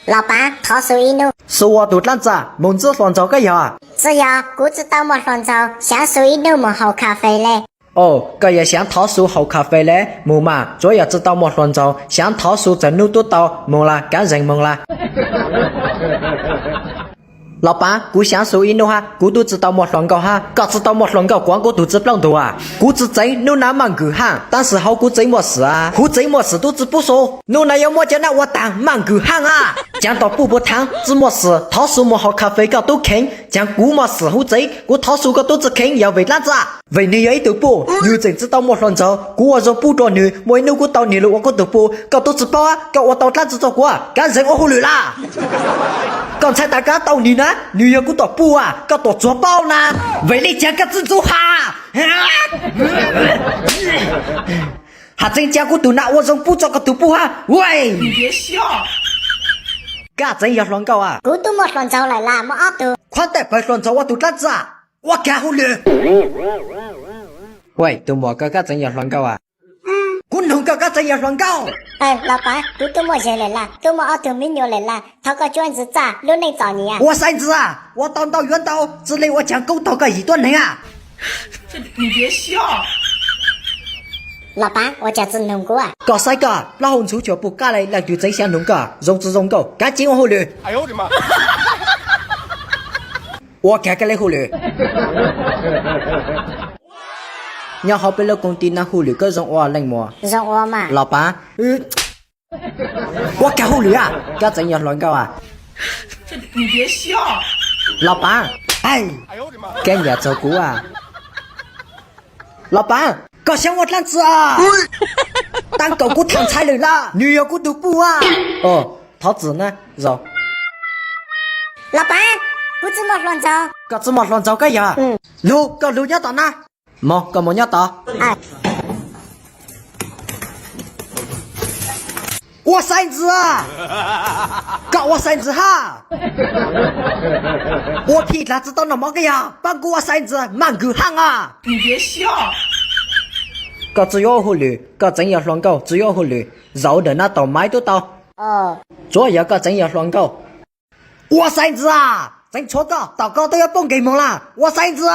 Los pav, thov xu ib nub. Xu ua tus dlaab tsi? Moog ntxwb hluas nraug koj yog? Tsi yog, kuv tsi tau muaj hluas nraug, xyaav xu ib nub moog haus kha fes le. Os, koj yuav xyaav thov xu haus kha fes le? Moog mas, tsuav yog tsi tau muaj hluas nraug, xyaav thov xu txawm nub tub tau. Moog lawm, kaav zeeg moog lawm. Los pav, kuv xyaav xu ib nub hab, kuv tub tsi tau muaj hluas nkauj hab. Koj tsi tau muaj hluas nkauj kuav kuv tug tsi plaub ntug a? Kuv tsi txeev, nub nav maj nkws haaj, tab sis hauv kuv txeev muaj sim a, kuv tseev muaj sim tub tsi pub xu. Nub nav yuav muab cov naj ua taag maj nkws haaj a. Caag tom puj puag thaav tsi muaj sim, thov xu moog haus kha fes koj tub kheev, caag kuv muaj sim huv tsev, kuv thov xu koj tub tsi kheev yog vim dlaab tsi? Vim nwg yog ib tug puj, nwg tseem tsi tau muaj hluas nraug, kuv ua zoo pub rua nwg, muaj ib nub kuv tau nwg lug ua kuv tug puj, koj tub tsi paub, koj ua tau dlaab tsi rua kuv, kaav zeeg ua hauj lwm lawm. Koj ntshai tas koj tau nwg na, nwg yog kuv tom puj a, koj tuam tsuag paub na. Vim le caag koj tsi ntxub has? Has tseeb caag kuv tug naj ua zoo pub rua koj tug puj hab. Koj tseem yog hluas nkauj a? Kuv tub muaj hluas nraug lawm lawm, muaj ob tug. Qhuab ntaim pawg hluas nraug ua tug dlaab tsi? Ua kag hauj lwm. Ua, tug muam, koj koj tseem yog hluas nkauj a? Kuv noog koj, koj tseem yog hluas nkauj? Los pav, kuv tub muaj zes lawm lawm, tub muaj ob tug miv nyuas lawm lawm, thov koj tsuab ntxiv txaj, lub neej txom nyem. Ua xaiv ntxiv a, ua tau ntau yuav ntau, tsi le ua caag koob taug koj yim tuab neeg a. Los pav, ua caag tsi noog kuv? Koj saib koj, plaub hau ntxhuv cuag puj kab le, leej twg tseem xyav noog koj, zoo tsi zoo nkauj, kaav ceev ua hauj lwm. Ua kag koj le hauj lwm. Nyob hauv peb lub koom tij naj hauj lwm koj zoo ua leej muam? Zoo ua mas. Los pav, ua kag hauj lwm a, koj tseem yog hluas nkauj a? Los pav, koj nyiam txug kuv a? Los pav, koj xyav ua dlaab tsi a? Taab kaum kuv thaam ntxhais lawm lawm, nwg yog kuv tug puj a. Os, thov txim na, zaum. Los pav, kuv tsi muaj hluas nraug. Koj tsi muaj hluas nraug koj yog? Lug, koj lug nyob tom na. Moog, koj moog nyob tod. Ua xaiv ntxiv, koj ua xaiv ntxiv hab. Ua phim dlaag tsi tau noj mov koj yog? Paab kuv ua xaiv ntxiv maj nkws haaj a. Koj tsi yuav ua hauj lwm, koj tseem yog hluas nkauj tsi yuav ua hauj lwm, zaum ntawm nab tom maiv tub tau. Tsuav yog koj tseem yog hluas nkauj. Ua xaiv ntxiv, tseev tshuav koj tom koj twb yuav poob nkeeg moog lawm, ua xaiv ntxiv.